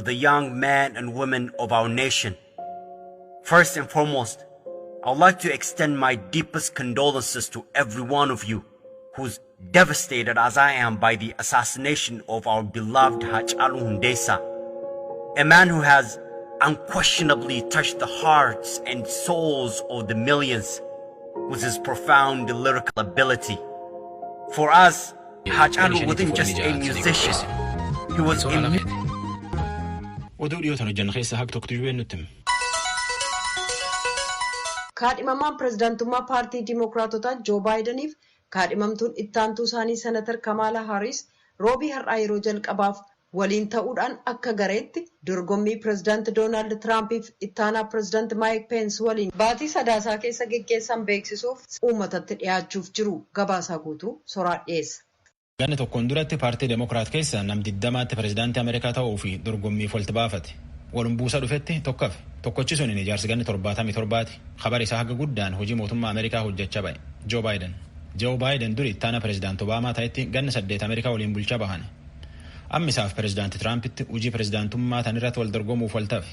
to the young men and women of our nation. First and foremost, I would like to extend my deepest condolences to every one of you who's devastated as I am by the assassination of our beloved Hachalu Hundessa, a man who has unquestionably touched the hearts and souls of the millions with his profound lyrical ability. For us, Hachalu wasn't just a musician, he was a Oduu dhiyootan hojjannu keessaa haq tokko tuyyuu nutti hima. Kaadhimamaan pirezidaantummaa paartii Dimookiraatotaa Joo Baayidaniif kaadhimamtuun ittaantuu isaanii Senatar Kamaala Haaris Roobii har'aa yeroo jalqabaaf waliin ta'uudhaan akka gareetti dorgommii pirezidaanti Doonaald Tiraampiif ittaanaa pirezidaanti Maayik Peens waliin baatii Sadaasaa keessa geggeessan beeksisuuf uummatatti dhiyaachuuf jiru. Gabaasaa guutuu Soraa dhiyeessa. Ganna tokkoon duratti paartii Demokiraat keessa nam 20tti pirezidaantii Ameerikaa ta'uu fi dorgommiif walitti baafate. Walum buusa dhufetti tokkafe. Tokkochi sun ijaarsi ganni 77ti. Kabar isaa haga guddaan hojii mootummaa Ameerikaa hojjechaa ba'e. Joo Baayiden. Joo Baayiden duri ittaana pirezidaanti Obaamaa ta'etti ganna 8 Ameerikaa waliin bulchaa bahan. Amma isaaf pirezidaanti Tiraampitti hojii pirezidaantummaa tan irratti wal dorgomuuf wal tafe.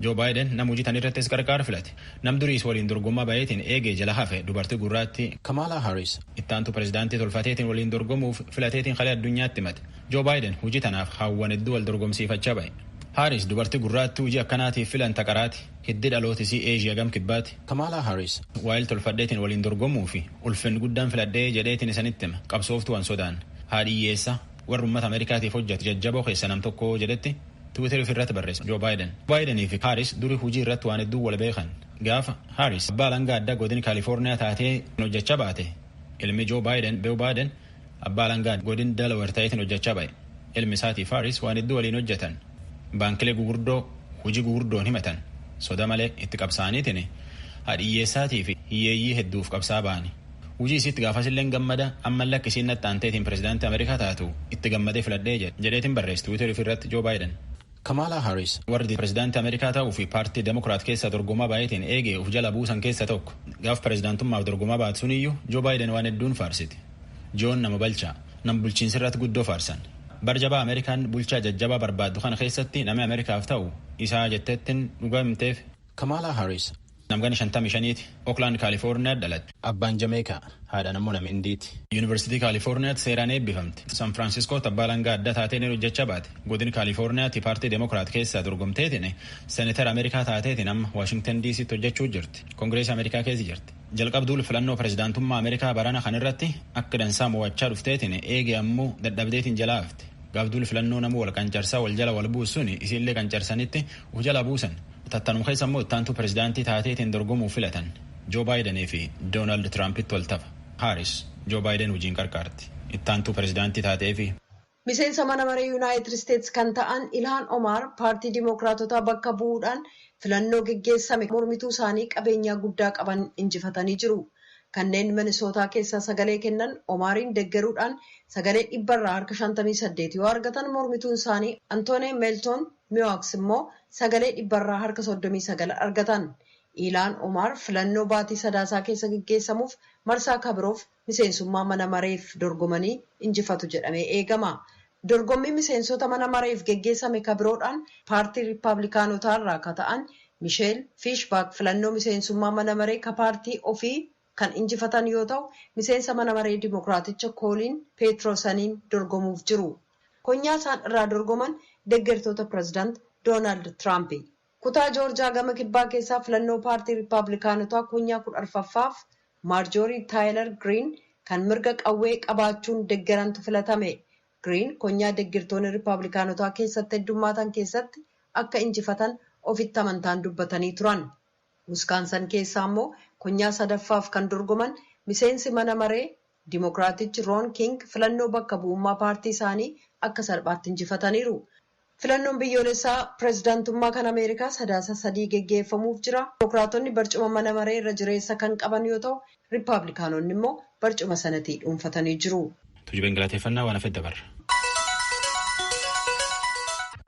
Joo Baayiden nama hojii tan irrattis qarqaar filate. Nam duriis waliin dorgommaa baheetiin eegee jala hafe, dubartii gurraatti Kamala Harris ittaantu pirezidaantii tolfateetiin waliin dorgomuuf filateetiin kalee addunyaatti himate. Joo Baayiden hojii tanaaf hawwan hedduu wal dorgomsiifachaa bahe. Harris dubartii gurraatti hojii akkanaatiif filan taqaraati. Hiddi dhalootisii Eeshiyaa gam kibbaati. Kamala Harris waayil tolfadheetiin waliin dorgomuu fi ulfinni guddaan filadhee jedheetiin isanitti hima. Qabsooftuu waan sodaan. Haadhi hiyyeessa warra uummata Ameerikaatiif hojjetu jajjaboo keessa nam tokko jedhetti Tiwiiterii ofirratti barreesse Joo Baayiden. Baayidenii fi Haaris durii hojii irratti waan hedduu wal beekan. Gaafa Haaris abbaa alangaa addaa godina Kaalifoorniyaa taatee hojjechaa baate, ilmi Joo Baayiden, Beew Baayiden, abbaa alangaa godina Delaware ta'eetiin hojjechaa ba'e. Ilmi isaatiif Haaris waan hedduu waliin hojjetan. Baankilee gugurdoo hojii gugurdoon himatan. Soda malee itti qabsaaniitiin haadhi hiyyeessaatii fi hiyyeeyyii hedduuf qabsaa ba'ani. Hojii isiitti gaafasillee gammada, ammallee akka isiin naxxaanteetiin pirezidaantii Ameerikaa taatu itti gammadee filadhee jedheetiin barreesse Tiwiiterii ofirratti Joo Baayiden. Kamala Harris warri pirezidaantii Ameerikaa ta'uu fi paartii Demokiraat keessa dorgomaa baay'eetiin eegee uf jala buusan keessa tokko. Gaaf pirezidaantummaaf dorgomaa baatu suniyyuu Joo Baayiden waan hedduun faarsiti. Joon nama balchaa, nam bulchiinsa irratti guddoo faarsan. Barjabaa Ameerikaan bulchaa jajjabaa barbaaddu kana keessatti namni Ameerikaaf ta'u isaa jetteettiin dhugaa himteef. Kamala Harris namgani 55ti, Oakland, Kaalifoorniyaa dhalatte. Abbaan Jameekaa, haadhaan ammoo nama Indiiti. Yuunivarsiitii Kaalifoorniyaatti seeraan eebbifamte. San Firaansiskootti abbaa alangaa adda taateen hojjechaa baate. Godina Kaalifoorniyaatti paartii Demokiraat keessaa dorgomteetiin seenetar Ameerikaa taateetiin amma Waashingtan DCtti hojjechuu jirti. Kongireesii Ameerikaa keessa jirti. Jalqabduul filannoo pirezidaantummaa Ameerikaa barana kan irratti akka dansaa mo'achaa dhufteetiin eegee ammoo dadhabdeetiin jalaa hafte. Gaafduul filannoo namuu wal qancarsaa wal jala wal buusuun isiillee qancarsanitti uf jala buusan. Tattanuu keessa immoo ittaantuu pirezidaantii taateetiin dorgomuuf filatan. Joo Baayidenii fi Doonaald Tiraampitti wal tapha. Haaris Joo Baayiden wajjin qarqaarti. Ittaantuu pirezidaantii taateefi. Miseensa mana maree Yuunaayitid Isteetsi kan ta'an Ilhaan Omaar paartii Dimookiraatotaa bakka bu'uudhaan filannoo geggeessame mormituu isaanii qabeenyaa guddaa qaban injifatanii jiru. Kanneen Minisootaa keessaa sagalee kennan Omaariin deggeruudhaan sagalee 58% yoo argatan, mormituun isaanii Antoonii Meeltoon Miwaaks immoo sagalee 39% argatan. Ilhaan Omaar filannoo baatii Sadaasaa keessa geggeessamuuf marsaa kabiroof miseensummaa mana mareef dorgomanii injifatu jedhamee eegama. Dorgommii miseensota mana mareef geggeessame kabiroodhaan paartii Riippaabilikaanotaa irraa ka ta'an Misheel Fiishbaak filannoo miseensummaa mana maree ka paartii ofii kan injifatan yoo ta'u, miseensa mana maree Dimookiraaticha Kooliin Peetroosaniin dorgomuuf jiru. Konyaa isaan irraa dorgoman deeggartoota pirezidaant Doonaald Tiraampi. Kutaa Joorjaa gama kibbaa keessaa filannoo paartii Riippaabilikaanotaa konyaa 14ffaaf Maarjoorii Taayilar Giriin kan mirga qawwee qabaachuun deeggarantu filatame. Giriin konyaa deeggartoonni Riippaabilikaanotaa keessatti heddummaatan keessatti akka injifatan ofitti amantaan dubbatanii turan. Wiskaansan keessaa immoo konyaa sadaffaaf kan dorgoman miseensi mana maree Dimookiraatichi Roon King filannoo bakka bu'ummaa paartii isaanii akka salphaatti injifataniiru. Filannoon biyyoolessaa pirezidaantummaa kan Ameerikaa Sadaasa 3 geggeeffamuuf jira. Dimookiraatonni barcuma mana maree irra jireessa kan qaban yoo ta'u, Riippaabilikaanonni immoo barcuma sanatii dhuunfatanii jiru. Tuujubeen galateeffannaa, waan hafe dabarra.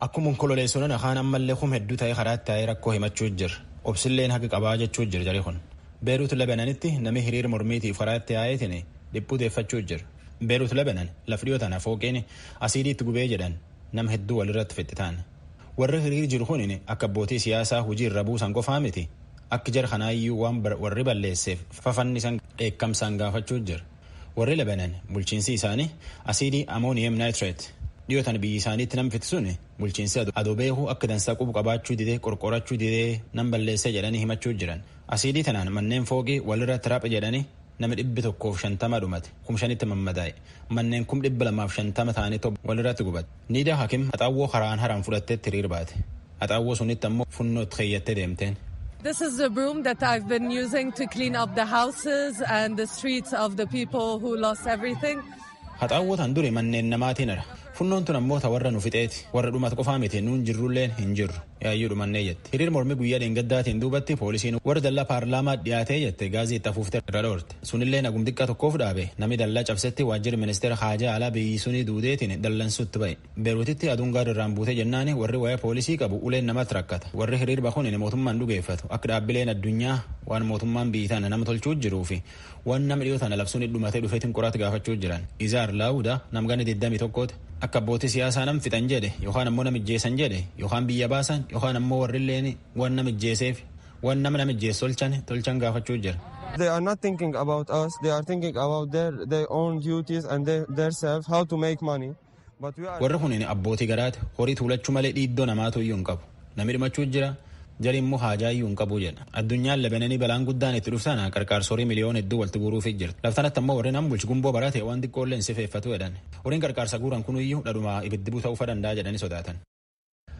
Akkuma onkololeessoon afaan ammallee kum hedduu ta'ee karaatti taa'ee rakkoo himachuu jira. Obsilleen haqa qabaa jechuu jira jarri kun. Beeruut Lebananitti namni hiriira mormiitiif karaatti yaa'eetiin dhiphuu deeffachuu jira. Beeruut Lebanan lafa dhiyoo tana fooqeen asiidiitti gubee jedhan nama hedduu walirratti fixi ta'an. Warri hiriir jiru kun akka abbootii siyaasaa hojii irra buusan qofaa miti. Akka jara kanaayyuu waan warri balleesseef fafannisan dheekkamsaan gaafachuu jira. Warri Lebanon bulchiinsi isaanii asiidii ammonium nitrate dhiyootan biyyi isaaniitti nam fitisuun bulchiinsi adoo beekuu akka dansaa qubu qabaachuu didee qorqorachuu didee nam balleessee jedhanii himachuu jiran. Asiidii tanaan manneen fooqii walirra tiraaphe jedhanii nama 150 dhumate 5,000tti mammadaa'e manneen 250,000 ta'anii walirratti gubate. Niidaa Hakim haxaawwoo karaan haraan fudhatteetti hiriir baate. Haxaawwoo sunitti ammoo funnootti keeyyattee deemteen. This is the broom that I've been using to clean up the houses and the streets of the people who lost everything. Haxaawwoo tan duri manneen namaatiin ara. Funnoon tun ammoo ta warra nu fixeeti. Warra dhumate qofaa miti nuun jirrulleen hin jirru. Yaayyuu dhumannee jette. Hiriir mormii guyyaa dheengaddaatiin duubatti poolisiin warra dallaa paarlaamaa dhiyaatee jette gaazii itti afuuftee irra dhoorte. Sunillee nagum xiqqaa tokkoof dhaabe namni dallaa cabsetti waajjirri ministeera haajaa alaa biyyi sunii duudeetiin dallansutti ba'e. Beeruutitti aduun gaara irraan buutee jennaani warri waa'ee poolisii qabu uleen namatti rakkata. Warri hiriir bahuun mootummaan dhugeeffatu akka dhaabbileen addunyaa waan mootummaan biyyi tana nama tolchuu jiruu fi waan nama dhiyoo tana labsuun dhumatee dhufeetiin qoraatti gaafachuu jiran. Izaar Laawuda namgani 21 akka abbootii siyaasaa nam fixan jedhe yookaan ammoo nam ijjeessan jedhe yookaan biyya baasan yookaan ammoo warrilleen waan nam ijjeeseef waan nama nam ijjees tolchan gaafachuu jira. They are not thinking about us, they are thinking about their own duties and their self, how to make money. But we are... Warri kun abbootii garaati horii tuulachuu malee dhiiddoo namaatu iyyuu hin qabu. Namni dhumachuu jira jari immoo haajaa iyyuu hin qabu jedha. Addunyaan Lebananii balaan guddaan itti dhuftan qarqaarsa horii miliyoona hedduu walitti guuruufii jirti. Laftanatti ammoo warri nam bulchi gumboo barate waan xiqqoollee hin sifeeffatu jedhan. Horiin qarqaarsa guuran kun iyyuu dhadhumaa ibiddi bu'uu ta'uu danda'a jedhanii sodaatan.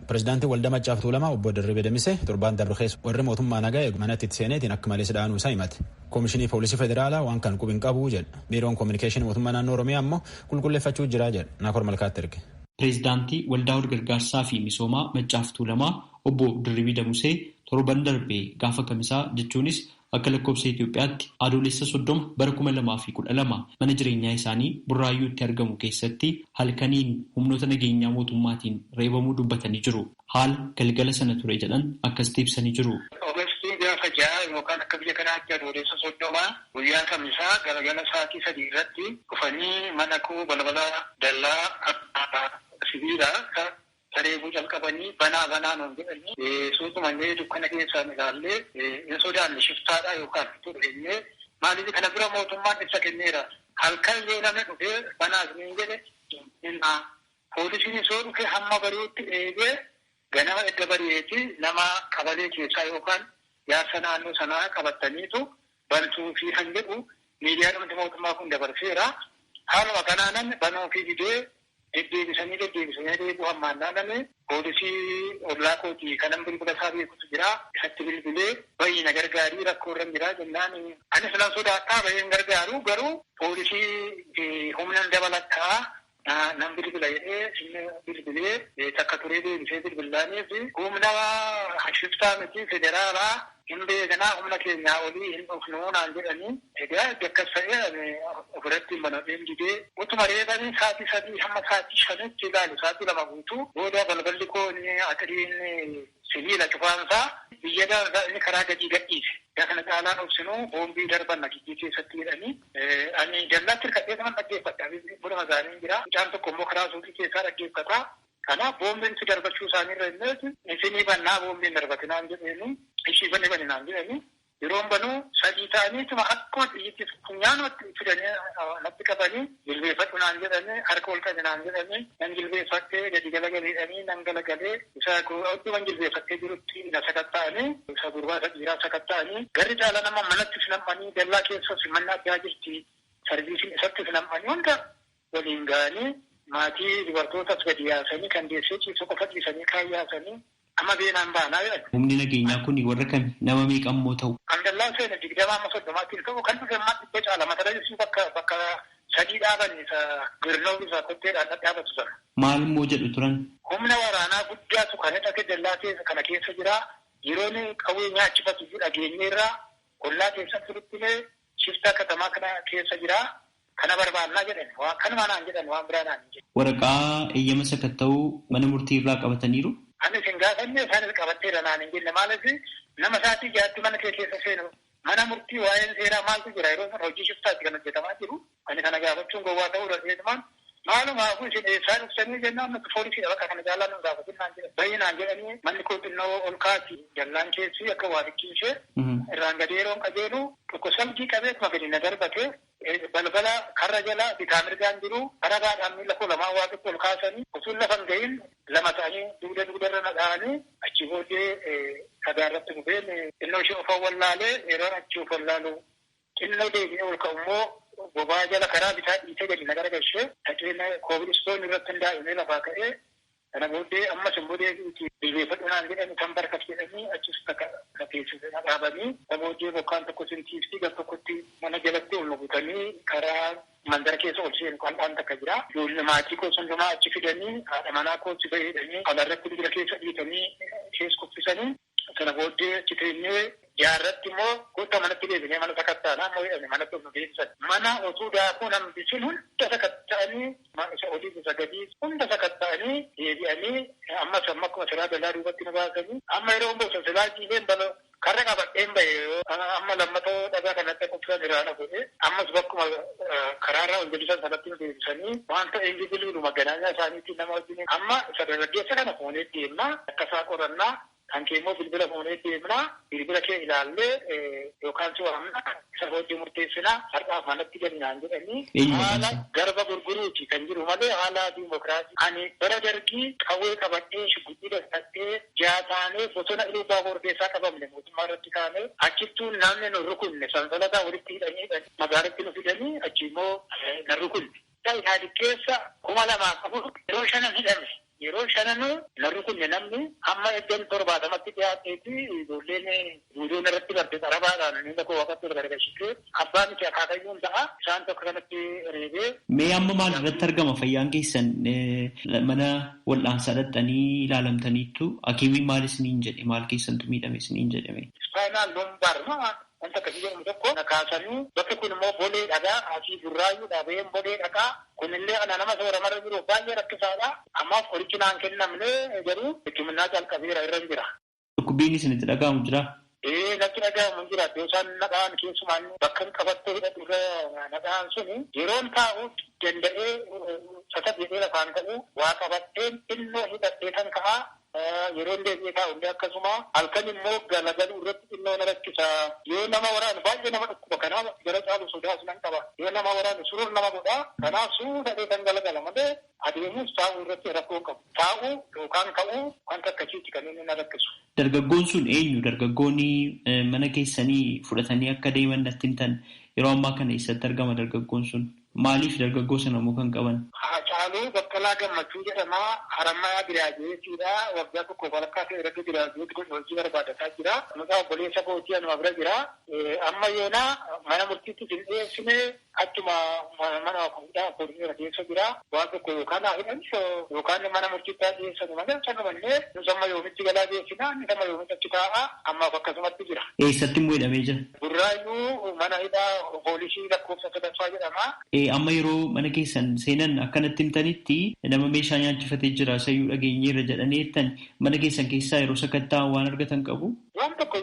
Pireezidaantiin Waldaa Maccaaf Tuulamaa obbo Dirribii Damisee torbaan darbe keessa warri mootummaa nagaa eegu manatti itti seeneetiin akka malee dhaanuu isaa himate. Koomishinii Poolisii Federaalaa waan kan qubi hin qabu jedha. Biiroon Koominikeeshinii mootummaa naannoo Oromiyaa ammoo qulqulleeffachuu jira jedha. Naakoor Malkaatti erge. Pireezidaantii Waldaa Walgargaarsaa fi Misoomaa Maccaaf Tuulamaa obbo Dirribii Damusee torban darbee gaafa kamisaa jechuunis akka lakkoofsa Itoophiyaatti adoolessa 30 bara 2012 mana jireenyaa isaanii Burraayyuutti argamu keessatti halkaniin humnoota nageenyaa mootummaatiin reebamuu dubbatanii jiru. Haala galgala sana ture jedhan akkasitti ibsanii jiru. Ogeessiin gaafa 6 yookaan akka biyya kanaatti adoolessa 30 guyyaa kamisaa galgala sa'aatii 3 irratti dhufanii mana koo balbala dallaa sibiilaa sareebuu calqabanii banaa banaa nuun jedhanii suutumallee dukkana keessaan ilaallee hin sodaanne shiftaadha yookaan dhufeenyee maaliif kana bira mootummaan ibsa kenneera halkan yoo namni dhufee banaas niin jedhe poolisiin soo dhufee hamma bari'utti eegee ganama edda bari'eeti nama qabalee keessaa yookaan jaarsa naannoo sanaa qabataniitu bantuu fi kan jedhu miidiyaa dhumti mootummaa kun dabarseera haaluma kanaanan banuu fi didee deddeebisanii deebi'uu hammaan naanname poolisii ollaa kootii kanan bilbila isaa beekutu jira isatti bilbilee bayyina gargaarii rakkoo irra jira jennaan anis nan sodaadhaa bayyeen gargaaru garuu poolisii humnan dabalattaa nan bilbila jedhee inni bilbilee takka turee deebisee bilbilaaniif humna shiftaa miti federaalaa hin beekanaa humna keenyaa olii hin dhufnuu naan jedhanii egaa akkas ta'ee ofirratti banadheen didee utuma reebanii sa'aatii 3 hamma sa'aatii 5tti ilaalu sa'aatii 2 guutuu booda balballi koo inni axiriin sibiila cufaansaa biyya daansaa inni karaa gadi gadhiise. Yaa kana caalaan obsinuu boombii darban gidduu keessatti jedhanii ani dallaatti hirkadhee kanan dhaggeeffadha. Buna isaanii jira. Mucaan tokko immoo karaa suuqii keessaa dhaggeeffata. Kanaaf boombiin si darbachuu isaaniirra illee isinii bannaa boombiin darbatinaan jedheeni ishii banni baninaan jedhanii yeroon banuu 3 ta'aniituma akkuma xiyyitti funyaanumatti fidanii natti qabanii jilbeeffadhu naan jedhanii harka ol qabi naan jedhanii nan jilbeeffattee gadi galagaleedhanii nan galagalee isa odduman jilbeeffattee jirutti na sakatta'anii isa gurbaa isa dhiiraa sakatta'anii garri caalaa nama manatti sinam'anii dallaa keessa simannaa addaa jirti sarviisiin isatti sinam'anii hunda waliin ga'anii maatii dubartootas gadi yaasanii kan deessee ciisu qofa dhiisanii kaan yaasanii amma beenaan baanaa jedhan. Humni nageenyaa kun warra kami nama meeqa ammoo ta'u? Kan dallaan seena 20 amma 30tti ta'u kan dhufe ammaa 100 caala mata duree bakka 3 dhaaban isa girnoo isa kotteedhaan dhadhaabatu sana. Maal immoo jedhu turan? Humna waraanaa guddaatu kan hidhate dallaa keessa kana keessa jira. Yeroon qawwee nyaachifatu dhageenyeerraa ollaa keessatti ruttulee shiftaa katamaa kana keessa jira. Kana barbaannaa jedhan waan kanuma naan jedhan waan biraa naan jedhan. Waraqaa eeyyama sakatta'uu mana murtii irraa qabataniiru. Ani isin gaafanne isaanis qabatteera naan hin jenne maaliif nama sa'aatii 6tti mana kee keessa seenu mana murtii waa'een seeraa maaltu jira yeroo sana hojii shiftaatti kan hojjetamaa jiru. Ani kana gaafachuun gowwaa ta'uu dandeessumaan Maalumaafuu isin eessaa dhuftanii jennaan nuti poolisiidha bakka kana caalaa nu gaafatin naan jedhan. Baay'inaan jedhanii manni koo xinnoo ol kaati dallaan keessi akka waa xiqqii irraan gadi yeroon qajeelu tokko salgii qabeetuma gadi na darbate balbala karra jala bitaa mirgaan jiru karabaadhaan miila koo lamaan waaqatti ol kaasanii osoo lafa hin gahin lama ta'anii dugda dugdarra na dha'anii achi booddee dhagaa irratti gubeen xinnoo ishee of wallaalee yeroon achi of wallaalu xinnoo deebi'ee ol ka'u immoo bobaa jala karaa bitaa dhiitee gadi na garagalchee dhaqeen koobilistoon irratti hundaa'imee lafaa ka'ee kana booddee ammas immoo deebi'uuti bilbeeffadhu naan jedhani kan barkas jedhanii achis teessise na dhaabanii kana booddee bokkaan tokko sintiifti gar tokkotti mana jalatti ol butanii karaa mandara keessa ol seenu qal'aan takka jira. Ijoollee maatii koo hundumaa achi fidanii haadha manaa koo si bahedhanii alaarratti dugda keessa dhiitanii keessa kuffisanii kana booddee achi teenyee jaarratti immoo goota manatti deebinee mana sakatta'anaa ammoo jedhame manatti of nu deebisan. Mana otuu daakuu nambisin hunda sakatta'anii isa olii isa gadii hunda sakatta'anii deebi'anii ammas amma akkuma silaa dalaa duubatti nu baasanii amma yeroo hundi silaa jiibeen bala karra qabadheen bahe amma lammatoo dhagaa kanatti qubsan irraa na godhe ammas bakkuma karaarraa ol gadisan sanatti nu deebisanii wanta ingiliziidhuma ganaanyaa isaaniitiin nama wajjin amma isa dargaggeessa kana fuunee deemnaa akka isaa qorannaa kan kee immoo bilbila fuunee deemnaa bilbila kee ilaallee yookaan si waamna isa booddee murteessinaa har'aaf manatti galnaan jedhanii haala garba gurguruuti kan jiru malee haala diimokiraasii ani bara dargii qawwee qabadhee shugguxii dadhabdee jaataanee bosona Iluu Baaboor keessaa qabamne mootummaa irratti kaanee achittuu namni nu rukunne sansalataa walitti hidhanii magaalitti nu fidanii achi immoo na rukunne. Yaadi keessa 2004 yeroo shanan hidhame. Yeroo shananuu na rukunne namni amma iddoon 70tti dhiyaatee fi ijoolleen guutuun irratti barte xarabaadhaan miila koo waqatti ol gargashitee abbaan miti akaakayyuun ta'a isaan tokko kanatti reebee. Mee amma maal irratti argama fayyaan keessan mana wal'aansaa dhaqxanii ilaalamtaniittu hakiimiin maal isiniin jedhe maal keessantu miidhame isiniin jedhame? Ispaayinaal lombaar wanta akkasii jedhamu tokko na kaasanii bakki kun immoo bolee dhagaa asii burraayyuu dhaabeen bolee dhagaa kunillee ana nama sooramarra jiruuf baay'ee rakkisaadha. Ammaaf qorichi naan kennamne garuu hikiminnaa calqabeera irra jira. Dhukkubbiin isinitti dhaga'amu jira? Ee natti dhaga'amu jira. Iddoo isaan nadhaan keessumaan bakka hin qabattee hidhatu irra nadhaan suni yeroon taa'u danda'ee sasab jedhee lafaan ka'u waa qabatteen xinnoo hidhattee kan ka'aa yeroo deebi'ee taa'u illee akkasuma halkan immoo galagaluu irratti xinnoo na rakkisa. Yoo nama waraanu baay'ee nama dhukkuba kanaaf gara caalu sodaas nan qaba. Yoo nama waraanu surur nama godha kanaaf suudhadhee kan galagala malee adeemus taa'uu irratti rakkoo hin qabu. Taa'uu yookaan ka'uu wanta akkasiitti kan inni na rakkisu. Dargaggoon sun eenyu? Dargaggoonni mana keessanii fudhatanii akka deeman natti himtan yeroo ammaa kana eessatti argama dargaggoon sun? Maaliif dargaggoo sana immoo kan qaban? Hacaaluu Baqqalaa Gammachuu jedhama. Harammayaa Giraajeetiidha. Waggaa tokko walakkaa ta'e irratti giraajeeti godhe hojii barbaadataa jira. Maqaa obboleessa kootii anuma bira jira. Amma yoona mana murtiitti hin dhiyeessine achuma mana fuudhaa poolisiirra keessa jira. Waan tokko yookaan haa hidhan yookaan mana murtiitti haa dhiyeessanu malee sanumallee nus amma yoomitti galaa geessina inni amma yoomitti achi taa'a ammaaf akkasumatti jira. Eessatti immoo hidhamee jira? Burraayyuu mana hidhaa poolisii lakkoofsa sadaffaa jedhama. Amma yeroo mana keessan seenan akkanatti himtanitti nama meeshaa nyaachifatee jira sayyuu dhageenyeerra jedhanii jettan mana keessan keessaa yeroo sakatta'an waan argatan qabu? Waan tokko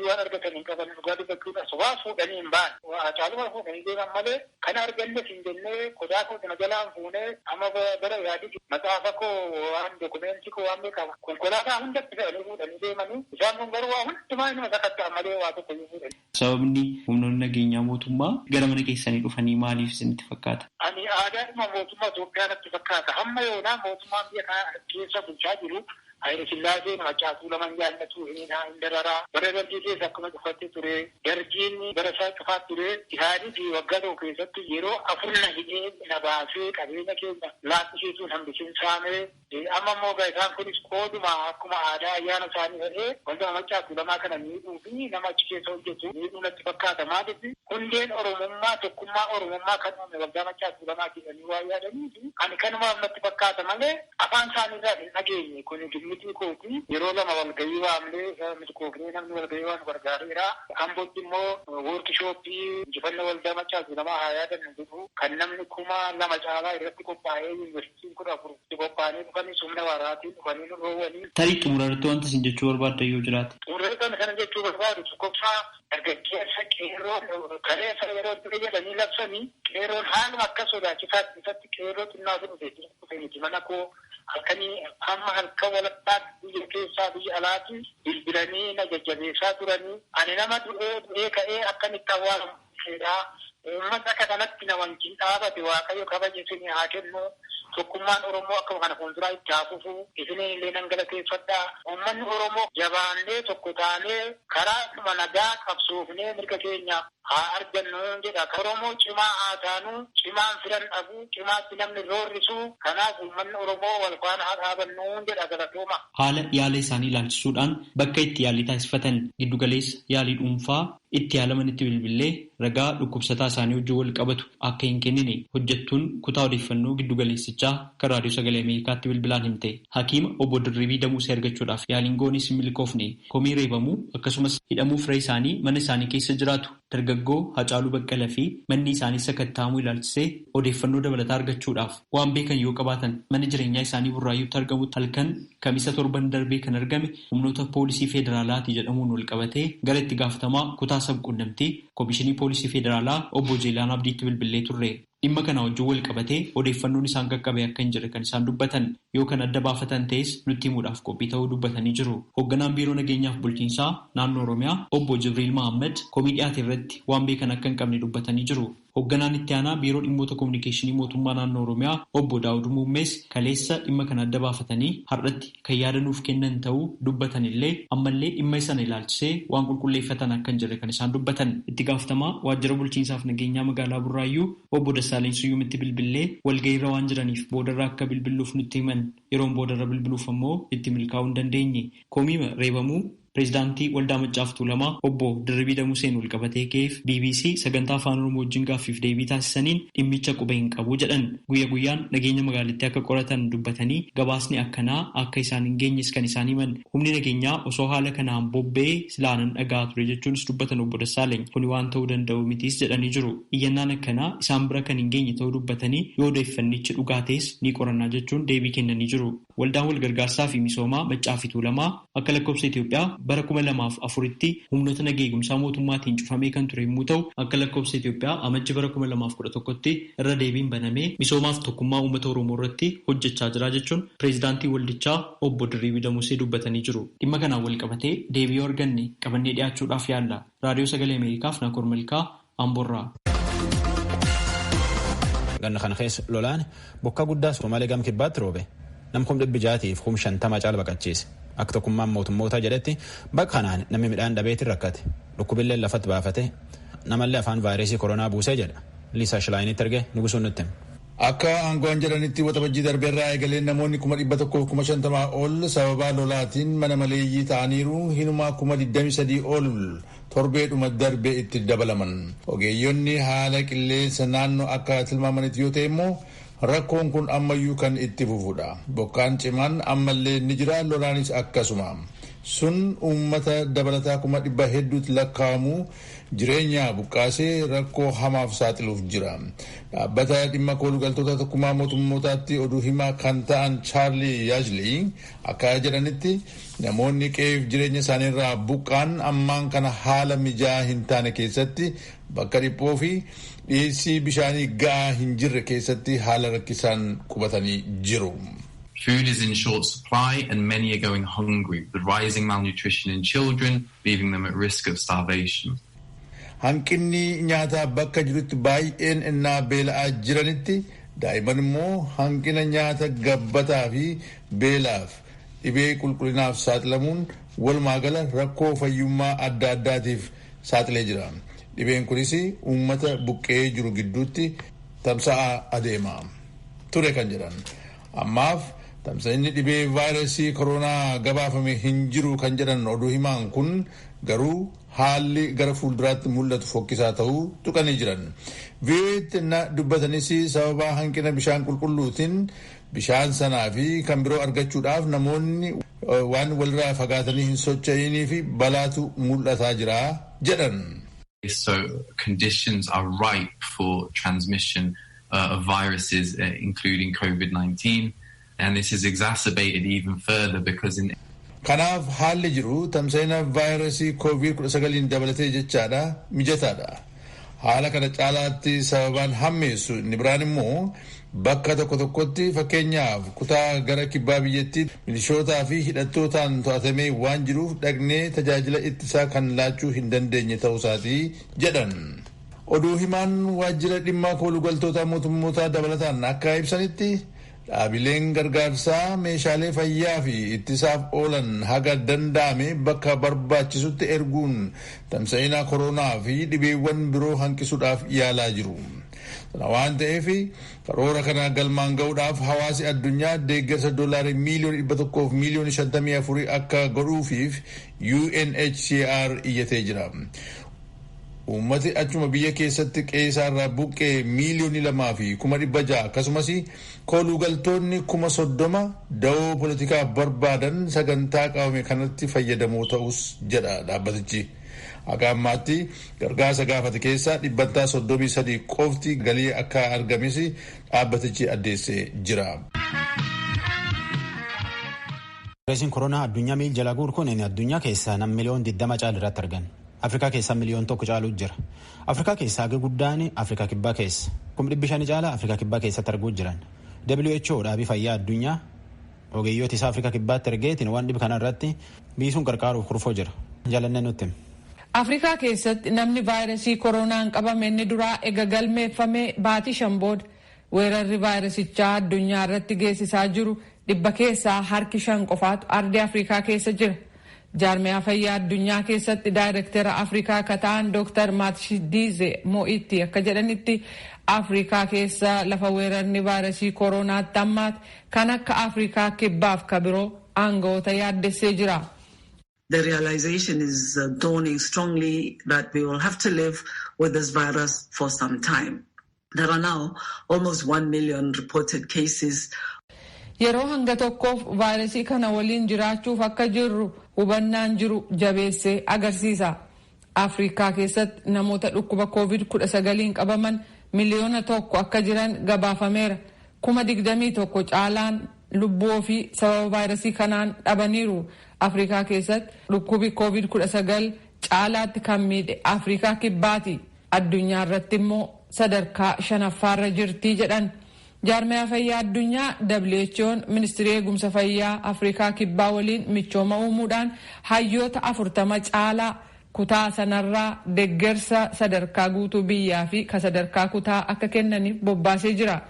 waan argatan hin qaban dhugaa dubbachuudhaas waa fuudhanii hin ba'an. Hacaaluma fuudhanii deeman malee kana arganne hin jennee qodaa koo kana jalaan fuunee amma bara yaadii maxaafa koo waan dokumentii koo waan beekama konkolaataa hundatti fe'anii fuudhanii deemanii isaan kun garuu waa hundumaa inuma sakatta'an malee waa tokko iyyuu fuudhanii. Sababni humnoonni nageenyaa mootummaa gara mana keessanii dhufanii maaliif isinitti fakkaata? Ani aadaadhuma mootummaa Itoophiyaa natti fakkaata. Hamma yoonaa mootummaan biyya kana keessa bulchaa jiru Hayila Sillaaseen macaafuu laman jaallatu hin dararaa bara dargii keessa akkuma cufattee ture dargiin bara isaa cufaa ture isaanii waggaa tokko keessatti yeroo afur na hidhee na baasee qabeenya keenya laaffisiisuun hambisiin saamee amma immoo isaan kunis qooduma akkuma aadaa ayyaana isaanii ta'ee wanta macaafuu lamaa kana miidhuu fi nama achi keessa hojjetu miidhuu natti fakkaata maaliif hundeen oromummaa tokkummaa oromummaa kan uume waggaa macaafuu lamaa jedhanii waa yaadanii fi ani kanumaaf natti fakkaata malee afaan isaaniirraa hin dhageenye kun Miti kooti yeroo lama walgahii waamnee milkoofnee namni walgahii waan gargaareera. Ambootti immoo woorkishooppii injifannoo waldaa Maccaa Tuulamaa haa yaadannu jedhu kan namni 2000 caalaa irratti qophaa'ee yuunivarsiitiin 14 itti qophaa'anii dhufanii humna waraatiin dhufanii nu dhoowwanii. Tarii xumurarratti wanta isin jechuu barbaaddan yoo jiraate. Xumurarratti kana jechuu barbaadu tokkoffaa dargaggeessa qeerroo kaleessa yeroo itti jedhanii labsanii qeerroon haaluma akka sodaachisaatti isatti qeerroo xinnaa dhufe miti mana koo halkanii hamma halkan walakkaatti biyya keessaa biyya alaatti bilbilanii na jajjabeessaa turanii ani nama du'ee du'ee ka'ee akkamitti awwaalamu fedhaa uummata akka kanatti na wajjin dhaabate Waaqayyo kabaja isinii haa kennu. Tokkummaan Oromoo akkuma kana fuulduraa itti haa fufu. Isiniin illee nan galateeffadha. Uummanni Oromoo jabaannee tokko taanee karaa dhuma nagaa qabsoofnee mirga keenya haa argannu jedha. Oromoo cimaa haa taanu, cimaan firan dhabu, cimaatti namni roorrisu. Kanaaf uummanni Oromoo wal faana haa dhaabannu jedha galatooma. Haala yaala isaanii ilaalchisuudhaan bakka itti yaalii taasifatan giddugaleessa yaalii dhuunfaa itti yaalamanitti bilbilee ragaa dhukkubsataa isaanii wajjin wal qabatu akka hin kennine hojjettuun kutaa odeeffannoo giddugaleessichaa kan raadiyoo sagalee Ameerikaatti bilbilaan himte. Hakiima obbo Dirribii Damuusee argachuudhaaf yaaliin goonis hin milkoofne komii reebamuu akkasumas hidhamuu fira isaanii mana isaanii keessa jiraatu dargaggoo Hacaaluu Baqqalaa fi manni isaanii sakatta'amuu ilaalchisee odeeffannoo dabalataa argachuudhaaf waan beekan yoo qabaatan mana jireenyaa isaanii Burraayyuutti argamutti halkan kamisa torban darbee kan argame humnoota poolisii federaalaati jedhamuun wal qabatee gara itti gaafatamaa kutaa sabquunnamtii Komishinii Poolisii Federaalaa obbo Jeelaan Abdiitti bilbilee turre. Dhimma kana wajjin wal qabatee odeeffannoon isaan qaqqabe akka hin jirre kan isaan dubbatan yoo kan adda baafatan ta'es nutti himuudhaaf qophii ta'uu dubbatanii jiru. Hoogganaan Biiroo Nageenyaaf Bulchiinsaa Naannoo Oromiyaa obbo Jibriil Mahammad komii dhiyaate irratti waan beekan akka hin qabne dubbatanii jiru. Hoogganaan itti aanaa Biiroo Dhimmoota Kominikeeshinii Mootummaa Naannoo Oromiyaa obbo Daawud Muummees kaleessa dhimma kana adda baafatanii har'atti kan yaada nuuf kennan ta'uu dubbatan illee ammallee dhimma sana ilaalchisee waan qulqulleeffatan akka hin jirre kan isaan dubbatan. Itti gaafatamaa Waajjira Bulchiinsaaf Nageenyaa Magaalaa Burraayyuu obbo Dassaaleny Suyyuumitti bilbilee walgahiirra waan jiraniif boodarra akka bilbiluuf nutti himan. Yeroon boodarra bilbiluuf ammoo itti milkaa'uu hin dandeenye. Komiima reebamuu Pireezidaantii Waldaa Maccaa fi Tuulamaa obbo Dirribii Damuseen wal qabatee ka'eef BBC sagantaa Afaan Oromoo wajjin gaaffiif deebii taasisaniin dhimmicha quba hin qabu jedhan. Guyya guyyaan nageenya magaalattii akka qoratan dubbatanii gabaasni akkanaa akka isaan hin geenyes kan isaan himan. Humni nageenyaa osoo haala kanaan bobba'ee silaanan dhagaa ture jechuunis dubbatan obbo Dassaaleny. Kuni waan ta'uu danda'u mitiis jedhanii jiru. Iyyannaan akkanaa isaan bira kan hin geenye ta'uu dubbatanii yoo odeeffannichi dhugaa ta'es ni qorannaa jechuun deebii kennanii jiru. Waldaan walgargaarsaa fi misoomaa Maccaa fi Tuulamaa akka lakkoofsa Itoophiyaa bara 2004tti humnoota nageegumsaa mootummaatiin cufamee kan ture yommuu ta'u akka lakkoofsa Itoophiyaa amajji bara 2011tti irra deebiin banamee misoomaaf tokkummaa uummata Oromoo irratti hojjechaa jira jechuun pireezidaantii waldichaa obbo Dirribii Damusee dubbatanii jiru. Dhimma kanaan wal qabatee deebii yoo arganne qabannee dhiyaachuudhaaf yaalla. Raadiyoo Sagalee Ameerikaaf Nakoor Malkaa Amboorraa. Ganna kana keessa lolaan bokka guddaa Somaalee gam kibbaatti roobe. Nam 650,000 caala baqachiise. Akka tokkummaan mootummootaa jedhetti bakka kanaan namni midhaan dhabeetiin rakkate. Dhukkubillee lafatti baafate. Namallee afaan vaayirasii koronaa buusee jedha. Liisaa Shilaayinitti erge nugusuun nutti. Akka aangoon jedhanitti waxabajjii darbeerraa eegaleen namoonni 150,000 ol sababa lolaatiin mana maleeyyii ta'aniiru hinumaa 23,000 ol torbeedhuma darbe itti dabalaman. Ogeeyyonni haala qilleensa naannoo akka tilmaamanitti yoo ta'e immoo rakkoon kun ammayyuu kan itti fufudha. Bokkaan cimaan ammallee ni jira, lolaanis akkasuma. Sun uummata dabalataa 100,000 hedduutti lakkaa'amu jireenya buqqaasee rakkoo hamaaf saaxiluuf jira. Dhaabbata dhimma koolugaltoota tokkummaa mootummootaatti oduu himaa kan ta'an Chaarlii Yaajlii akka jedhanitti namoonni qe'eef jireenya isaaniirraa buqqaan ammaan kana haala mijaa'aa hin taane keessatti bakka dhiphoo fi dhiyeessii bishaanii ga'aa hin jirre keessatti haala rakkisaan qubatanii jiru. Food is in short supply and many are going hungry, with rising malnutrition in children, leaving them at risk of starvation. Hanqinni nyaataa bakka jirutti baay'een innaa beela'aa jiranitti daa'imman immoo hanqina nyaata gabbataa fi beelaaf dhibee qulqullinaaf saaxilamuun walumaa gala rakkoo fayyummaa adda addaatiif saaxilee jira. Dhibeen kunis uummata buqqee jiru gidduutti tamsa'aa adeema ture kan jedhan. Ammaaf tamsa'inni dhibee vaayirasii koronaa gabaafame hin jiru kan jedhan oduu himaan kun garuu Haalli gara fuulduraatti mul'atu fokkisaa ta'uu tuqanii jiran. VOA'tti na dubbatanis sababa hanqina bishaan qulqulluutiin bishaan sanaa fi kan biroo argachuudhaaf namoonni waan walirraa fagaatanii hin socho'inii fi balaatu mul'ataa jira jedhan. So conditions are ripe for transmission of viruses, including COVID-19. And this is exacerbated even further because in Kanaaf haalli jiru tamsa'ina vaayirasii COVID-19 dabalatee jechaadha mijataadha. Haala kana caalaatti sababaan hammeessu inni biraan immoo bakka tokko tokkotti, fakkeenyaaf kutaa gara kibbaa biyyattii, milishootaa fi hidhattootaan to'atamee waan jiruuf dhaqnee tajaajila ittisaa kan laachuu hin dandeenye ta'uusaatii jedhan. Oduu himaan waajjira dhimma koolugaltoota mootummootaa dabalataan akka ibsanitti, dhaabileen gargaarsaa meeshaalee fayyaa fi ittisaaf oolan haga danda'ame bakka barbaachisutti erguun tamsa'ina koronaa fi dhibeewwan biroo hanqisuudhaaf yaalaa jiru. Sana waan ta'eef, karoora kana galmaan ga'uudhaaf hawaasi addunyaa deeggarsa doolaarii 154,000,000 akka godhuufiif UNHCR iyyatee jira. Uummati achuma biyya keessatti qe'eesaarraa buqqee 2,600,000, akkasumas koolugaltoonni 30,000 da'oo poolitikaa barbaadan sagantaa qabame kanatti fayyadamoo ta'us jedha dhaabbatichi. Akka ammaatti gargaarsa gaafate keessaa 33% qofti galii akka argames dhaabbatichi addeessee jira. Vaayirasiin koronaa addunyaa miil jala guur kun addunyaa keessaa nam miliyoon 20 caalu irratti argan. Afrikaa keessaa miliyoon 1 caalu jira. Afrikaa keessaa hagi guddaan Afrikaa Kibbaa keessa. 500,000 caala Afrikaa Kibbaa keessatti arguu jiran. WHO, dhaabii fayyaa addunyaa, ogeeyyoota isaa Afrikaa Kibbaatti ergeetiin waan dhibi kana irratti biisuun qarqaaruuf kurfoo jira. Jaalannee nutti. Afrikaa keessatti namni vaayirasii koronaan qabame inni duraa ega galmeeffame baatii 5 booda, weerarri vaayirasichaa addunyaa irratti geessisaa jiru 5% qofaatu ardii Afrikaa keessa jira. Jaarmiyaa fayyaa addunyaa keessatti daayirektera Afrikaa akka ta'an Dr. Maatshidize Mo'itti akka jedhanitti, Afrikaa keessa lafa weerarni vaayirasii koronaatti hammaate kan akka Afrikaa Kibbaaf ka biroo aangawoota yaaddessee jira. The realization is dawning strongly that we will have to live with this virus for some time. There are now almost 1 million reported cases. Yeroo hanga tokkoof vaayirasii kana waliin jiraachuuf akka jirru hubannaan jiru jabeessee agarsiisa. Afrikaa keessatti namoota dhukkuba COVID-19 qabaman miliyoona 1 akka jiran gabaafameera. 21,000 caalaan lubbuu ofii sababa vaayirasii kanaan dhabaniiru. Afrikaa keessatti dhukkubi COVID-19 caalaatti kan miidhe Afrikaa Kibbaati. Addunyaa irratti immoo sadarkaa shanaffaarra jirtii jedhan. Jaarmiyaa fayyaa addunyaa WHO'n ministirii eegumsa fayyaa Afrikaa Kibbaa waliin michooma uumuudhaan hayyoota 40 caalaa kutaa sanarraa deeggarsa sadarkaa guutuu biyyaa fi ka sadarkaa kutaa akka kennaniif bobbaasee jira.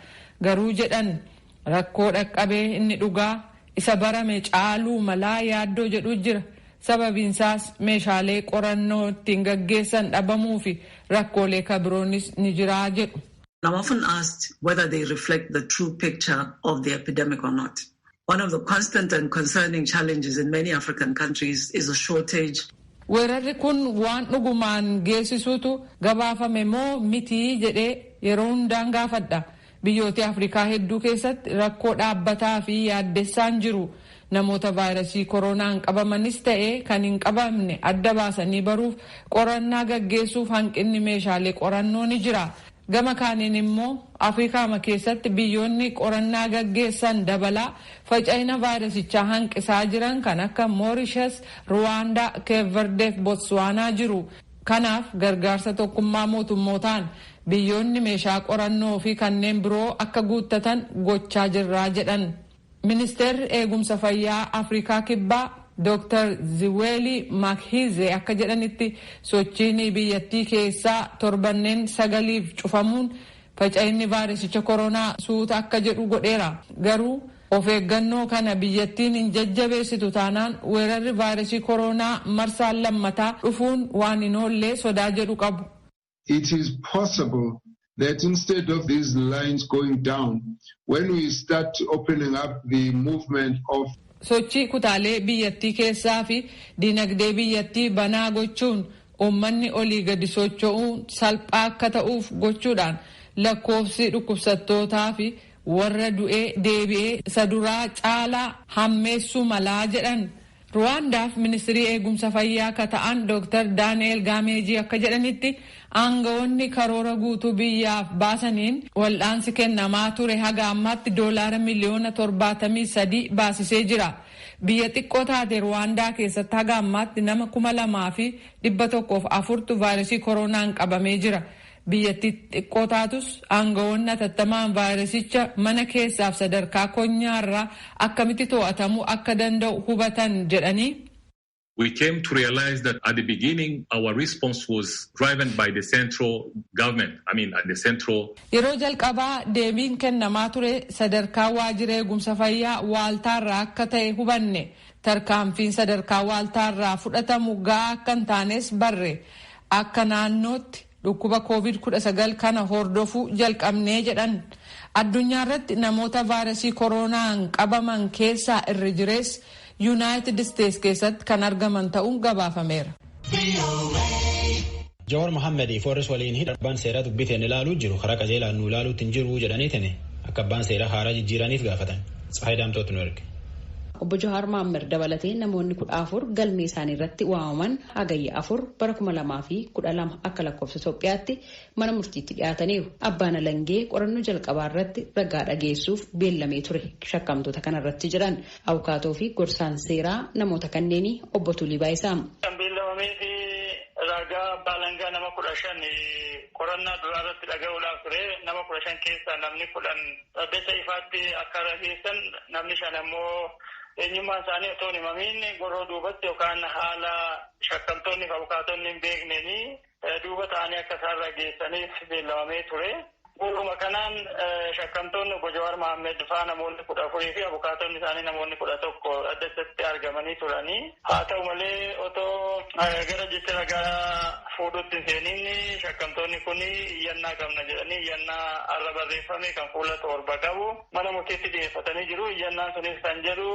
Garuu jedhan, rakkoo dhaqqabee inni dhugaa isa barame caaluu malaa yaaddoo jedhu jira. Sababiinsaas meeshaalee qorannoo ittiin gaggeessan dhabamuu fi rakkoolee kabiroonis ni jiraa jedhu. I'm often asked whether they reflect the true picture of the epidemic or not. One of the constant and concerning challenges in many African countries is a shortage. Weerarri kun waan dhugumaan geessisuutu gabaafame moo mitii jedhee yeroo hundaan gaafadha. Biyyoota Afrikaa hedduu keessatti rakkoo dhaabbataa fi yaaddessaan jiru. Namoota vaayirasii koronaan qabamanis ta'ee kan hin qabamne adda baasanii baruuf qorannaa gaggeessuuf hanqinni meeshaalee qorannoo ni jira. Gama kaaniin immoo Afrikaama keessatti biyyoonni qorannaa gaggeessan dabalaa faca'ina vaayirasichaa hanqisaa jiran kan akka Moorishas, Ruwaandaa, Keeverdeef Botswaanaa jiru. Kanaaf gargaarsa tokkummaa mootummootaan biyyoonni meeshaa qorannoo fi kanneen biroo akka guuttatan gochaa jirraa jedhan. Ministeerri eegumsa fayyaa Afrikaa Kibbaa Dr. Ziweeli Makhize akka jedhanitti, sochiin biyyattii keessaa torbanneen 9f cufamuun faca'inni vaayirasicha koronaa suuta akka jedhu godheera. Garuu of eeggannoo kana biyyattiin hin jajjabeessitu taanaan weerarri vaayirasii koronaa marsaan lammataa dhufuun waan hin oollee sodaa jedhu qabu. It is possible that instead of these lines going down, when we start opening up the movement of Sochii kutaalee biyyattii keessaa fi dinagdee biyyattii banaa gochuun Uummanni olii gadi socho'uun salphaa akka ta'uuf gochuudhaan lakkoofsi dhukkubsattootaa fi warra du'ee deebi'ee isa duraa caalaa hammeessuu malaa jedhan. Ruwaandaaf ministirii eegumsa fayyaa akka ta'an Dr. Daani'el Gaameejii akka jedhanitti, aangawoonni karoora guutuu biyyaaf baasaniin wal'aansi kennamaa ture haga ammaatti doolaara miliyoona 73 baasisee jira. Biyya xiqqoo taate Ruwaandaa keessatti haga ammaatti nama 2104tu vaayirasii koronaan qabamee jira. Biyyattii xiqqoo taatus aangawoonni atattamaan vaayirasicha mana keessaaf sadarkaa konyaarraa akkamitti to'atamuu akka danda'u hubatan jedhanii. We came to realize that at the beginning, our response was driven by the central government. I mean, at the central. Yeroo jalqabaa deebiin kennamaa ture sadarkaa waajjira eegumsa fayyaa waaltaarraa akka ta'e hubanne. Tarkaanfiin sadarkaa waaltaarraa fudhatamu ga'aa akka hin taanes barre. Akka naannootti dhukkuba COVID-19 kana hordofuu jalqabnee jedhan. Addunyaa irratti namoota vaayirasii koronaan qabaman keessaa irri jirees Yuunaayitid Isteets keessatti kan argaman ta'uun gabaafameera. Jawaar Mohaammed Foorres waliin hidha abbaan seeraa dubbiteen ilaaluu jiru karaa qajeelaan nu ilaaluutti hin jiru jedhaniitiin akka abbaan seeraa haaraa jijjiiraniif gaafatan. Tsahaay Daamtootu nu erge. Obbo Jawaar Mohaammed dabalatee namoonni 14 galmee isaanii irratti waamaman Hagayya 4 bara 2012 akka lakkoofsa Itoophiyaatti mana murtiitti dhiyaataniiru. Abbaan alangee qorannoo jalqabaa irratti ragaa dhageessuuf beellamee ture shakkamtoota kanarratti jedhan abukaatoo fi gorsaan seeraa namoota kanneenii Obbo Tulii Baayisaa. Kan beellamamee fi ragaa abbaa alangaa nama 15 qorannaa duraa irratti dhaga'uudhaaf ture. Nama 15 keessaa namni 10 dhaddacha ifaatti akka rageessan, namni shan ammoo eenyummaan isaanii otoo hin himamiin goroo duubatti yookaan haala shakkamtoonni fi abukaatonni hin beekneen duuba ta'anii akka isaan rageessaniif beellamamee ture. Bu'uuruma kanaan shakkamtoonni obbo Jawaar Mohaammed faa namoonni 14 fi abukaatonni isaanii namoonni 11 dhaddachatti argamanii turanii. Haa ta'u malee, otoo gara jecha ragaa fuudhutti hin seeniin shakkamtoonni kun iyyannaa qabna jedhanii iyyannaa har'a barreeffame kan fuula 7 qabu mana murtiitti dhiyeeffatanii jiru. Iyyannaan sunis kan jedhu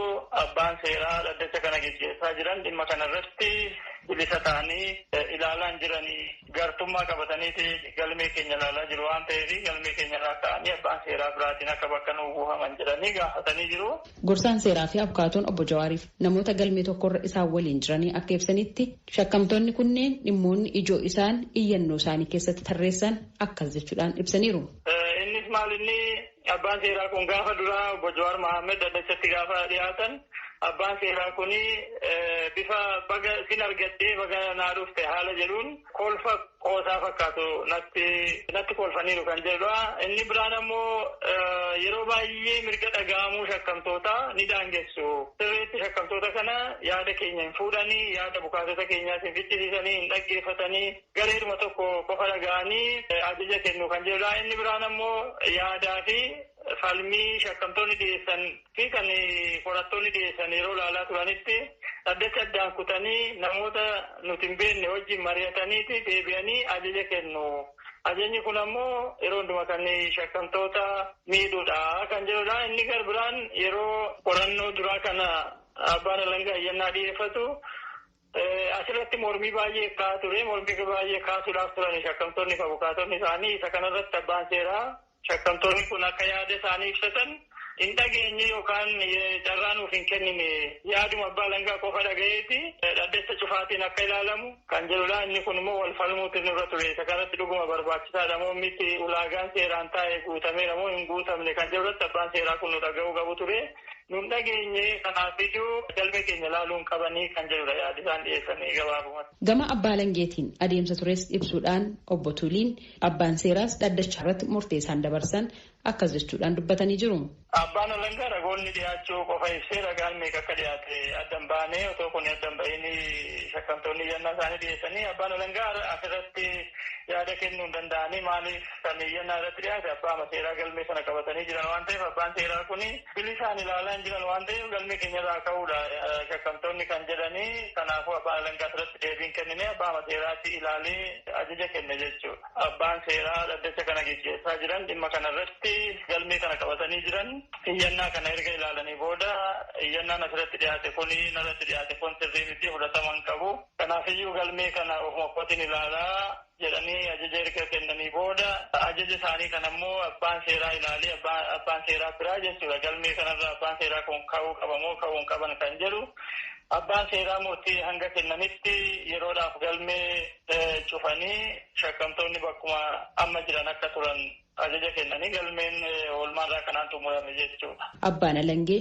abbaan seeraa dhaddacha kana geggeessaa jiran dhimma kanarratti bilisa ta'anii ilaalaan jiranii, gartummaa qabataniiti galmee keenya ilaalaa jiru waan ta'eef, galmee keenya irraa ka'anii abbaan seeraa biraatiin akka bakka nuu buufaman jedhanii gaafatanii jiru. Gorsaan seeraa fi abukaatoon obbo Jawaariif namoota galmee tokkorra isaan waliin jiranii akka ibsanitti, shakkamtoonni kunneen dhimmoonni ijoo isaan iyyannoo isaanii keessatti tarreessan akkas jechuudhaan ibsaniiru. Innis maal, inni abbaan seeraa kun gaafa duraa obbo Jawaar Mohaammed dhaddachatti gaafa dhiyaatan abbaan seeraa kun bifa "baga sin argadhee, baga naa dhufte" haala jedhuun kolfa qoosaa fakkaatu natti kolfaniiru kan jedhudha. Inni biraan ammoo yeroo baay'ee mirga dhaga'amuu shakkamtootaa ni daangessu. Sirriitti shakkamtoota kana yaada keenya hin fuudhanii, yaada abukaatota keenyaas hin ficcisiisanii, hin dhaggeeffatanii, gareeduma tokko qofa dhaga'anii ajaja kennu kan jedhudha. Inni biraan ammoo yaadaa fi falmii shakkamtoonni dhiyeessan fi kan qorattoonni dhiyeessan yeroo ilaalaa turanitti dhaddacha addaan kutanii namoota nuti hin beekne wajjin mari'ataniiti deebi'anii ajaja kennu. Ajajni kun ammoo yeroo hundumaa kan shakkamtoota miidhuudha kan jedhudha. Inni gar biraan yeroo qorannoo duraa kana abbaan alangaa iyyannaa dhiyeeffatu asirratti mormii baay'ee ka'aa ture. Mormii baay'ee kaasuudhaaf turan shakkamtoonni fi abukaatonni isaanii. Isa kanarratti abbaan seeraa shakkamtoonni kun akka yaada isaanii ibsatan hin dhageenye yookaan carraa nuuf hin kennine, yaaduma abbaa alangaa qofa dhagayeeti dhaddacha cufaatiin akka ilaalamu kan jedhudha. Inni kun immoo wal falmuutu nurra ture. Isa kanatti dhuguma barbaachisaadha moo miti, ulaagaan seeraan taa'e guutameera moo hin guutamne kan jedhurratti abbaan seeraa kun nu dhaga'uu qabu ture. Nun dhageenye, kanaafiyyuu galmee keenya ilaaluun qabanii kan jedhudha yaadi isaan dhiyeessanii gabaabumatti. Gama abbaa alangeetiin adeemsa tures ibsuudhaan obbo Tuliin abbaan seeraas dhaddacha irratti murtee isaan dabarsan akkas jechuudhaan dubbatanii jiru. Abbaan alangaa ragoonni dhiyaachuu qofa ibsee ragaan meeqa akka dhiyaate addan baanee, otoo kun addan bahiin shakkamtoonni iyyannaa isaanii dhiyeessanii abbaan alangaa asirratti yaada kennuu hin danda'anii. Maaliif, kan iyyannaa irratti dhiyaate abbaa seeraa galmee sana qabatanii jiran waan ta'eef, abbaan seeraa kun bilisaan ilaalaa hin jiran waan ta'eef galmee keenya irraa ka'uudha shakkamtoonni kan jedhanii. Kanaafuu abbaan alangaa asirratti deebiin kennine, abbaa seeraatti ilaalee ajaja kenne jechuudha. Abbaan seeraa dhaddacha kana geggeessaa jiran dhimma kana irratti galmee kana qabatanii jiran iyyannaa kana erga ilaalanii booda, iyyannaan asirratti dhiyaate kuni narratti dhiyaate kun sirrii miti, fudhatama hin qabu. Kanaafiyyuu galmee kana ofuma kootiin ilaalaa jedhanii ajaja erga kennanii booda ajaja isaanii kana immoo abbaan seeraa ilaalee, abbaan seeraa biraa jechuudha. Galmee kanarra abbaan seeraa kun ka'uu qaba moo ka'uu hin qaban kan jedhu, abbaan seeraa murtii hanga kennanitti yeroodhaaf galmee cufanii, shakkamtoonni bakkuma amma jiran akka turan ajaja kennanii, galmeen oolmaarraa kanaan xumurame jechuudha. Abbaan alangee